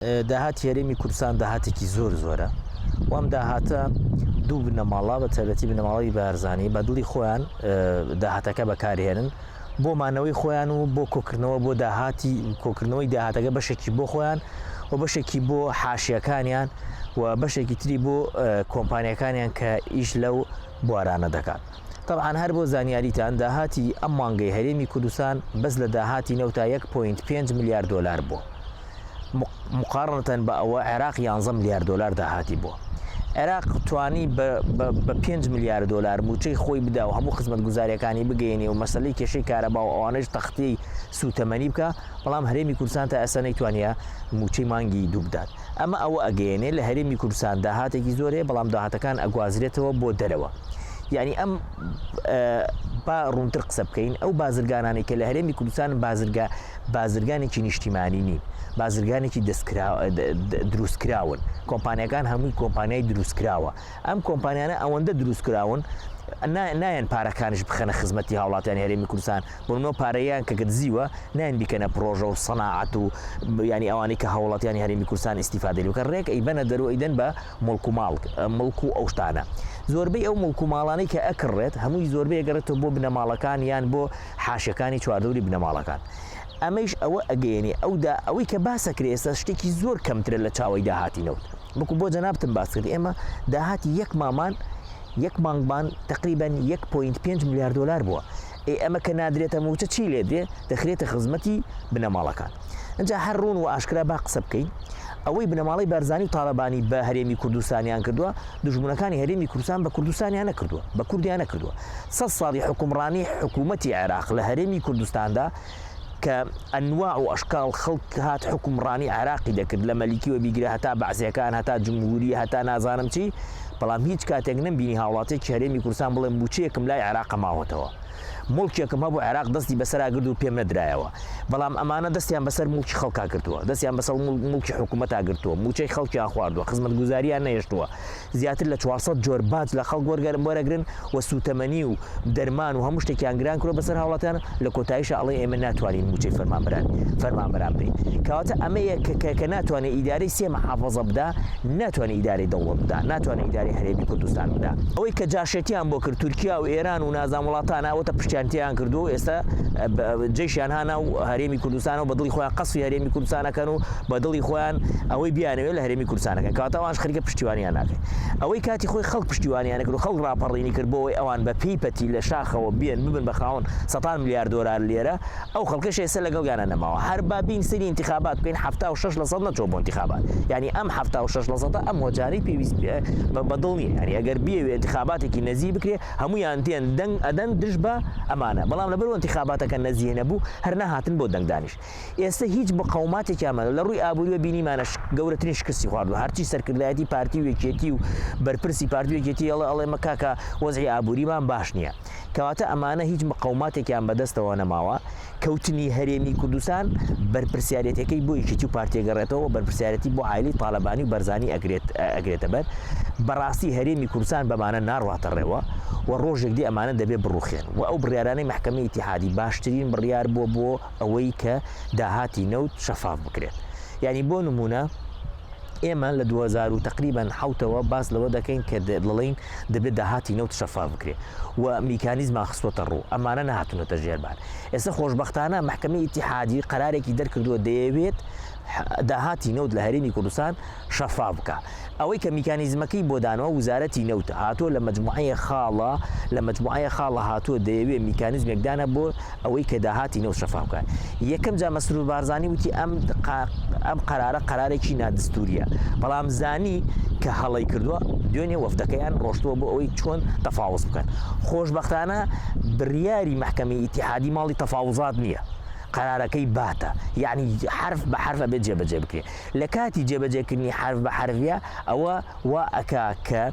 داهاتی هەرێمی کوردستان داهاتێکی زۆر زۆرە و ئەم داهاتە دوو بنەماڵە بە تایبەتی بنەماڵەی بارزانی بە دڵی خۆیان داهاتەکە بەکارهێنن بۆ مانەوەی خۆیان و بۆ کۆکردنەوە بۆ داهاتی کۆکردنەوەی داهاتەکە بەشێکی بۆ خۆیان و بەشێکی بۆ حاشیەکانیان و بەشێکی تری بۆ کۆمپانیەکانیان کە ئیش لەو بوارانە دەکات. تەبعەن هەر بۆ زانیاریتان داهاتی ئەم مانگەی هەرێمی کوردستان بەس لە داهاتی نەوتا 1.5 ملیار دۆلار بووە. مقارنەتەن بە ئەوە عێراق یانزە ملیار دۆلار داهاتی بووە. عێراق توانی بە 5 ملیار دۆلار مووچەی خۆی بدا و هەموو خزمەتگوزاریەکانی بگەیەنێ و مەسەلەی کێشەی کارەبا و ئەوانەش تەختیەی سووتەمەنی بکا، بەڵام هەرێمی کوردستان تا ئێستا نەیتوانیە مووچەی مانگی دوو بدات. ئەمە ئەوە ئەگەیەنێ لە هەرێمی کوردستان داهاتێکی زۆر هەیە بەڵام داهاتەکان ئەگوازرێتەوە بۆ دەرەوە. یعنی ئەم با ڕوونتر قسە بکەین ئەو بازرگانانەی کە لە هەرێمی کوردستان بازرگا بازرگانێکی نیشتیمانی نین، بازرگانێکی دروستکراون، کۆمپانیاکان هەمووی کۆمپانیای دروستکراوە، ئەم کۆمپانیانە ئەوەندە دروستکراون نایەن پارەکانیش بخەنە خزمەتی هاوڵاتیانی هەرێمی کوردستان، بۆ نمونە پارەیان کە دزیوە نایەن بیکەنە پرۆژە و سەناعەت و یانی ئەوانەی کە هاوڵاتیانی هەرێمی کوردستان ئیستیفادەی لێ بکەن ڕێک ئەیبەنە دەرو ئەیدەن بە موڵک و ماڵ موڵک و ئەو شتانە زۆربەی ئەو موڵک و ماڵانەی کە ئەکڕێت هەمووی زۆربەی ئەگەڕێتەوە بۆ بنەماڵەکان یان بۆ حاشیەکانی چواردەوری بنەماڵەکان. ئەمەیش ئەوە ئەگەیەنێ ئەو دا ئەوەی کە باس ئەکرێ ئێستا شتێکی زۆر کەمترە لە چاوەی داهاتی نەوت. وەکو بۆ جەنابتم باس کرد ئێمە داهاتی یەک مامان یەک مانگمان تەقریبەن یەک point پێنج ملیار دۆلار بووە. ئێ ئەمە کە نادرێتە مووچە چی لێ دێ؟ دەخرێتە خزمەتی بنەماڵەکان. ئینجا هەر ڕوون و ئاشکرا با قسە بکەین ئەوەی بنەماڵەی بارزانی و تاڵەبانی بە هەرێمی کوردستانیان کردووە دوژمنەکانی هەرێمی کوردستان بە کوردستانیان نەکردووە، بە کوردیان نەکردووە. سەد ساڵی حوکمڕانی حکوومەتی عێراق لە هەرێمی کوردستاندا کە ئەنواع و ئەشکاڵ خەڵک هات حوکمڕانی عێراقی دەکرد لە مەلیکیوە بیگرە هەتا بەعسیەکان هەتا جمهوری هەتا نازانم چی بەڵام هیچ کاتێک نەمبینی هاوڵاتیەکی هەرێمی کوردستان بڵێ مووچەیەکم لای عێراقە ماوەتەوە موڵکێکم هەبوو عێراق دەستی بەسەرا گرت و پێم نەدرایەوە بەڵام ئەمانە دەستیان بەسەر موڵکی خەڵکا گرتووە دەستیان بەسەر موڵکی حکوومەتا گرتووە مووچەی خەڵکیان خواردووە خزمەتگوزاریان نەهێشتووە زیاتر لە 400 جۆر باج لە خەڵک وەرگەرن وەرەگرن و سووتەمەنی و دەرمان و هەموو شتێکیان گران کردووە بەسەر هاوڵاتیان لە کۆتاییشا ئەڵێن ئێمە ناتوانین مووچەی فەرمانبەران فەرمانبەران بدەین کەواتە ئەمەیە کە کە کە ناتوانێت ئیدارەی سێ محافەزە بدا ناتوانێت ئیدارەی دەوڵەت بدا ناتوانێت ئیدارەی هەرێمی کوردستان بدا ئەوەی کە جاشێتیان بۆ کرد تورکیا و ئێران و نازانم وڵاتان ئەوەتە پشتیان تێیان کردووە و ئێستا جەیشیان هانا و هەرێمی کوردستانەوە بە دڵی خۆیان قەسفی هەرێمی کوردستان ئەکەن و بە دڵی خۆیان ئەوەی بیانەوێت لە هەرێمی کوردستان ئەکەن کەواتە ئەوانش خەریکە پشتیوانیان ناکەن ئەوەی کاتی خۆی خەڵک پشتیوانیان نەکرد و خەڵک ڕاپەڕینی کرد بۆ ئەوەی ئەوان بە پێی پەتی لە شاخەوە بێن ببن بە خاوەن سەتان ملیار دۆلار لێرە ئەو خەڵکەش ئێستا لەگەڵیانە نەماوە هەر با بین سەیری ئینتیخابات بکەین 76 لە سەد نەچووە بۆ ئینتیخابات یعنی ئەم 76 لە سەدە ئەم هۆجانەی پێویست بە دڵ نییە یعنی ئەگەر بیەوێ ئینتیخاباتێکی نەزیه بکرێ هەموویان دێن دەنگ ئەدەن دژ بە ئەمانە بەڵام لەبەر ئینتیخاباتەکە نەزیه نەبوو هەر نەهاتن بۆ دەنگدانیش ئێستە هیچ مقاوماتێکیان مەنەوە لە ڕووی ئابووریوە بینیمانە گەورەترین شکستی خواردووە هەرچی سەرکردایەتی پارتی و یەکێتی و بەرپرسی پارتی و یەکێتی ئەڵێ ئەڵێ مە کاکە وەزعی ئابووریمان باش نییە کەواتە ئەمانە هیچ مقاوماتێکیان بەدەستەوە نەماوە کەوتنی هەرێمی کوردستان بەرپرسیارێتەکەی بۆ یەکێتی و پارتی گەڕێتەوە بەرپرسیارەتی بۆ عایلی تاالبانی و بەرزانی ئەگرێت ئەگرێتە بەر بەڕاستی هەرێمی کوردستان بەمانە ناڕاتە ڕێوە و ڕۆژێک دی ئەمانە دەبێ بڕوخێن و ئەو بڕیارانەی مەحکەمەی ئیتیحادی باشترین بڕیار بووە بۆ ئەوەی کە داهاتی نەوت شەفاف بکرێت یانی بۆ نمونە ئێمە لە 2000 و تقریبا حوتەوە باس لەوە دەکەین کە دەڵێین دەبێت داهاتی نەوت شەفاف بکرێت و میکانیزمان خستۆتە ڕوو ئەمانە نەهاتونەتە ژێربار ئێستا خۆشبەختانە مەحکەمەی ئیتیحادی قەرارێکی دەرکردووە دەیەوێت داهاتی نەوت لە هەرێمی کوردستان شەفاف بکا. ئەوەی کە میکانیزمەکەی بۆ داناوە وزارەتی نەوتە، هاتووە لە مەجموعەیە خاڵە لە مەجموعەیە خاڵە هاتووە دەیەوێ میکانیزمێک دانا بۆ ئەوەی کە داهاتی نەوت شەفاف بکات. یەکەم جار مەسرور بارزانی وتی ئەم ئەم قەرارە قەرارێکی نادستوریە، بەڵام زانی کە هەڵەی کردووە، دوێنێ وەفدەکەیان ڕۆشتووە بۆ ئەوەی چۆن تەفاوز بکەن. خۆشبەختانە بڕیاری مەحکەمەی ئیتیحادی ماڵی تەفاوزات نییە. قەرارەکەی باتە یەعنی حەرف بە حەرف ئەبێت جێبەجێ بکرێ. لە کاتی جێبەجێکردنی حەرف بە حەرفیا ئەوە وا ئەکا کە.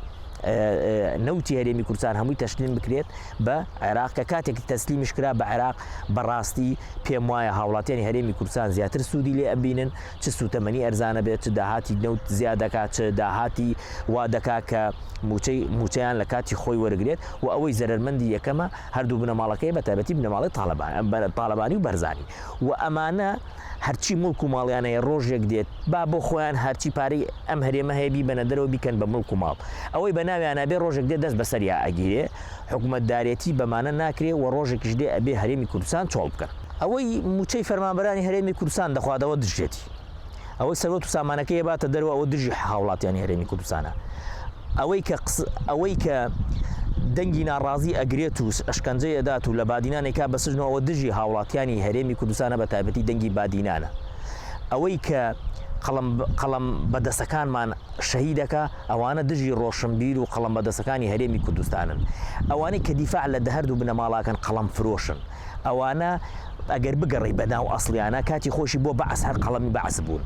نەوتی هەرێمی کوردستان هەمووی تەسلیم بکرێت بە عێراق کە کاتێک تەسلیمیش کرا بە عێراق بەڕاستی پێم وایە هاوڵاتیانی هەرێمی کوردستان زیاتر سوودی لێ ئەبینن چ سووتەمەنی ئەرزانە بێت چ داهاتی نەوت زیاد دەکات چ داهاتی وا دەکات کە موچەی موچەیان لە کاتی خۆی وەرگرێت و ئەوەی زەرەرمەندی یەکەمە هەردوو بنەماڵەکەی بە تایبەتی بنەماڵەی تاڵەبانی و بەرزانی و ئەمانە هەرچی موڵک و ماڵیان هەیە ڕۆژێک دێت با بۆ خۆیان هەرچی پارەی ئەم هەرێمە هەیە بیبەنە دەرەوە بیکەن بە موڵک و ماڵ ئەوەی بە ناویانا بێ ڕۆژێک دێت دەست بەسەریا ئەگیرێ حکومەتدارێتی بەمانە ناکرێ و ڕۆژێکیش دێ ئەبێ هەرێمی کوردستان چۆڵ بکەن. ئەوەی موچەی فەرمانبەرانی هەرێمی کوردستان دەخوات ئەوە دژیەتی. ئەوەی سەروەت و سامانەکەی ئەباتە دەرەوە ئەوە دژی هاوڵاتیانی هەرێمی کوردستانە. ئەوەی کە ئەوەی کە دەنگی ناڕازی ئەگرێت و ئەشکەنجەی ئەدات و لە بادینان ئەیکا بە سجنەوە ئەوە دژی هاوڵاتیانی هەرێمی کوردستانە بە تایبەتی دەنگی بادینانە. ئەوەی کە قەڵەم قەڵەم بەدەسەکانمان شەهید ئەکا ئەوانە دژی ڕۆشنبیر و قەڵەم بەدەسەکانی هەرێمی کوردستانن. ئەوانەی کە دیفاع لە هەردوو بنەماڵاکەن قەڵەم فرۆشن. ئەوانە ئەگەر بگەڕێی بە ناو ئەسڵیانە کاتی خۆشی بۆ بەعس هەر قەڵەمی بەعس بوون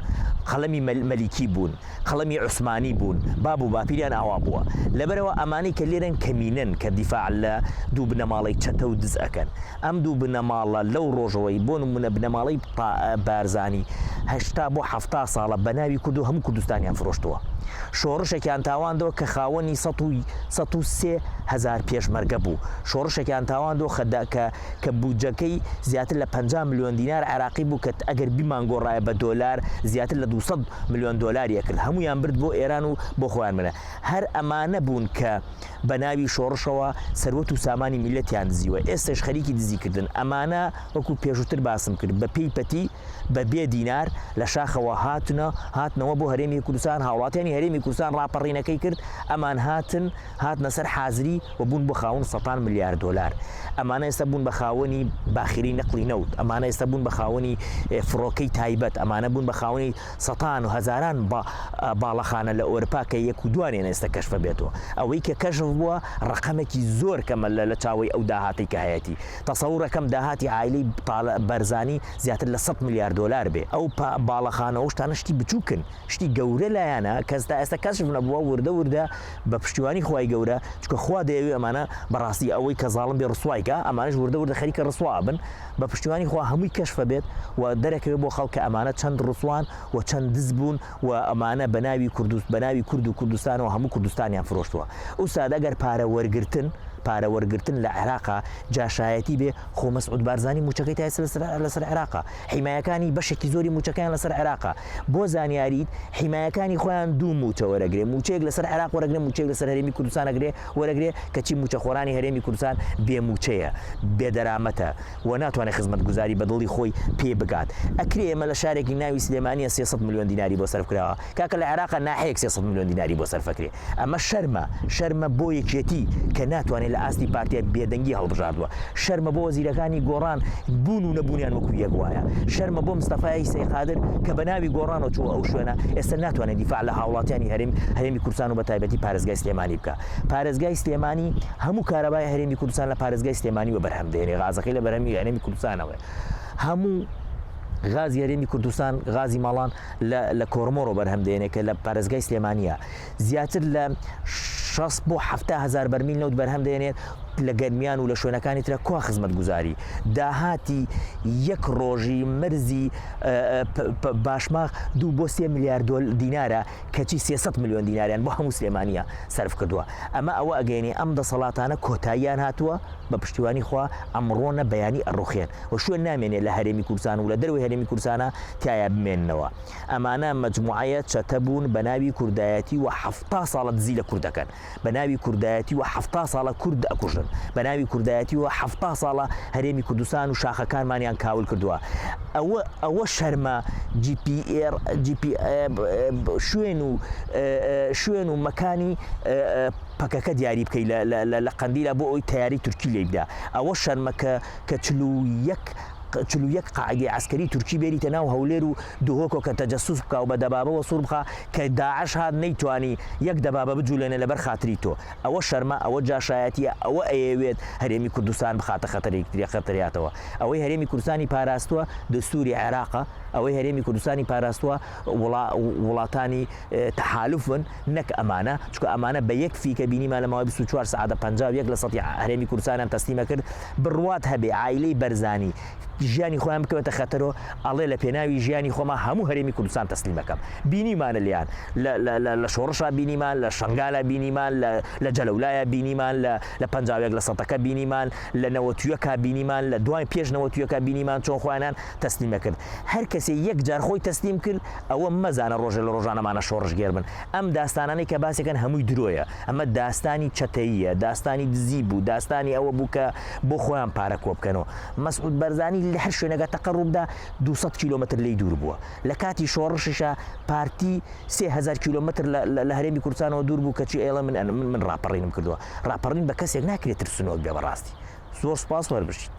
قەڵەمی مەلیکی بوون قەڵەمی عوسمانی بوون باب و باپیریان ئاوا بووە لەبەرئەوە ئەمانەی کە لێرەن کەمینەن کە دیفاع لە دوو بنەماڵەی چەتە و دز ئەکەن ئەم دوو بنەماڵە لەو ڕۆژەوەی بۆ نمونە بنەماڵەی بارزانی 80 بۆ 70 ساڵە بە ناوی کورد و هەموو کوردستانیان فرۆشتووە شۆڕشێکیان تاواندەوە کە خاوەنی 103 هەزار پێشمەرگە بوو شۆڕشێکیان تاواندەوە خە کە کە بودجەکەی زیاتر لە 50 ملیۆن دینار عێراقی بوو کە ئەگەر بیمانگۆڕایە بە دۆلار زیاتر لە 200 ملیۆن دۆلاری ئەکرد هەموویان برد بۆ ئێران و بۆ خۆیان منە هەر ئەمانە بوون کە بە ناوی شۆڕشەوە سەروەت و سامانی میللەتیان دزیوە ئێستەش خەریکی دزی کردن ئەمانە وەکو پێشووتر باسم کرد بە پێی پەتی بە بێ دینار لە شاخەوە هاتنە هاتنەوە بۆ هەرێمی کوردستان هاوڵاتیانی هەرێمی کوردستان ڕاپەڕینەکەی کرد ئەمان هاتن هاتنە سەر حازری و بوون بە خاوەن سەتان ملیار دۆلار ئەمانە ئێستا بوون بە خاوەنی باخیرەی نەقلی نەوت ئەمانە ئێستا بوون بە خاوەنی فڕۆکەی تایبەت ئەمانە بوون بە خاوەنی سەتان و هەزاران باڵەخانە لە ئۆرپا کە یەک و دوانیان ئێستا کەشفە بێتەوە ئەوەی کە کەشف بووە ڕەقەمێکی زۆر کەمە لە لە چاوەی ئەو داهاتەی کە هەیەتی تەسەورەکەم داهاتی عایلەی بەرزانی زیاتر لە 100 ملیار دۆلار بێ ئەو باڵەخانە ئەو شتانە شتی بچووکن شتی گەورە لایانە کەس تا ئێستا کەشف نەبووە وردە وردە بە پشتیوانی خوای گەورە چونکە خوا دەیەوێ ئەمانە بەڕاستی ئەوەی کە زاڵم بێ ڕسوای کا ئەمانەش وردە وردە خەریکە ڕسوا ئەبن بە پشتیوانی خوا هەمووی کەشف ئەبێت و دەرەکەوێت بۆ خەڵک کە ئەمانە چەند ڕسوان و چەند دز بوون و ئەمانە بە ناوی کوردست بە ناوی کورد و کوردستانەوە هەموو کوردستانیان فرۆشتووە ئوستاد ئەگەر پارە وەرگرتن پارە وەرگرتن لە عێراقا جاشایەتی بێ خۆ مەسعود بارزانی موچەکەی تا ئێستا لەسەر لەسەر عێراقا حیمایەکانی بەشێکی زۆری موچەکەیان لەسەر عێراقا بۆ زانیاریت حیمایەکانی خۆیان دوو موچە وەرەگرێ موچەیەک لەسەر عێراق وەرەگرێ موچەیەک لەسەر هەرێمی کوردستان ئەگرێ وەرەگرێ کەچی موچەخۆرانی هەرێمی کوردستان بێ موچەیە بێ دەرامەتە و ناتوانێت خزمەتگوزاری بە دڵی خۆی پێ بگات. ئەکرێ ئێمە لە شارێکی ناوی سلێمانیە 300 ملیۆن دیناری بۆ سەرف کراوە. کاکە لە عێراقا ناحیەیەک 300 ملیۆن دیناری بۆ سەرف ئەکرێ. ئەمە شەرمە. شەرمە بۆ یەکێتی کە ناتوانێت لە ئاستی پارتیا بێدەنگی هەڵبژاردووە. شەرمە بۆ وەزیرەکانی گۆڕان بوون و نەبوونیان وەکو یەک وایە. شەرمە بۆ مستەفای سەی قادر کە بە ناوی گۆڕانەوە چووە ئەو شوێنە ئێستا ناتوانێت دیفاع لە هاوڵاتیانی هەرێم هەرێمی کوردستان و بە تایبەتی پارێزگای سلێمانی بکا. پارێزگای سلێمانی هەموو کارەبای هەرێمی کوردستان لە پارێزگای سلێمانیوە بەرهەم دێنێ غازەکەی لە بەرهەمی هەرێمی کوردستانەوەیە هەموو غازی هەرێمی کوردستان غازی ماڵان لە کۆرمۆرۆ بەرهەم دێنێ کە لە پارێزگای سلێمانیە زیاتر لە 60 بۆ 70 هزار بەرمیل نەوت بەرهەم دێنێت لە گەرمیان و لە شوێنەکانی ترە کوا خزمەت گوزاری داهاتی یەک ڕۆژی مەرزی باشماخ دو بۆ سێ ملیار دینارە کەچی 300 ملیۆن دیناریان بۆ هەموو سلێمانیە سەرف کردووە ئەمە ئەوە ئەگەیەنێ ئەم دەسەڵاتانە کۆتاییان هاتووە بە پشتیوانی خوا ئەمڕۆ نە بەیانی ئەڕوخێن و شوێن نامێنێ لە هەرێمی کوردستان و لە دەرەوەی هەرێمی کوردستانا تیایا بمێننەوە ئەمانە مەجموعەیە چەتە بوون بە ناوی کوردایەتی و حەفتا ساڵە دزی لە کورد ئەکەن بە ناوی کوردایەتی و حەفتا ساڵە کورد ئەکوژن بە ناوی کوردایەتی و حەفتا ساڵە هەرێمی کوردستان و شاخەکانمانیان کاول کردووە ئەوە ئەوە شەرمە جی پی ئێڕ جی پی شوێن و شوێن و مەکانی پەکەکە دیاری بکەی لە قەندیلا بۆ ئەوی تەیاری تورکی لێی بدا ئەوە شەرمە کە کە 41. 41 قاعیدەی عەسکەری تورکی بێریتە ناو هەولێر و دهۆکۆ کە تەجەسوس بکا و بە دەبابەوە سوڕ بخا کە داعش هات نەیتوانی یەک دەبابە بجولێنێ لەبەر خاتری تۆ ئەوە شەرمە ئەوە جاشایەتیە ئەوە ئەیەوێت هەرێمی کوردستان بخاتە خەتەریاتەوە ئەوەی هەرێمی کوردستانی پاراستوە دەستوری عێراقە ئەوەی هەرێمی کوردستانی پاراستوە وڵاتانی تەحالوفن نەک ئەمانە، چونکە ئەمانە بە یەک فیکە بینیمان لە ماوەی 24 سەعاتدا 51 لە سەتی هەرێمی کوردستانیان تەسلیمە کرد، بڕوات هەبێ عایلەی بەرزانی ژیانی خۆیان بکەوێتە خەتەرۆ ئەڵێ لە پێناوی ژیانی خۆما هەموو هەرێمی کوردستان تەسلیمەکەم بینیمانە لێیان لە لە لە لە شۆڕشا بینیمان لە شەنگالا بینیمان لە لە جەلەولایە بینیمان لە لە 51 لە سەتەکە بینیمان لە نەوەتویەکا بینیمان لە دوای پێش نەوەتویەکا بینیمان چۆن خۆیانیان تەسلیمە کرد هەر کەسێ یەک جار خۆی تەسلیم کرد ئەوە مەزانە ڕۆژێ لە ڕۆژان ئەمانە شۆڕشگێر بن ئەم داستانانەی کە باسیەکەن هەمووی درۆیە ئەمە داستانی چەتەییە داستانی دزی بوو داستانی ئەوە بوو کە بۆ خۆیان پارە کۆ بکەنەوە مەسعود بەرزانی لە هەر شوێنەکە تەقە ڕووبدا 200 کیلۆمەتر لێی دوور بووە لە کاتی شۆڕشیشا پارتی 3000 کیلۆمەتر لە هەرێمی کوردستانەوە دوور بوو کەچی ئێڵە من من ڕاپەڕینم کردووە ڕاپەڕین بە کەسێک ناکرێت ترسنۆک بێ بەڕاستی زۆر سوپاس وەربژیت.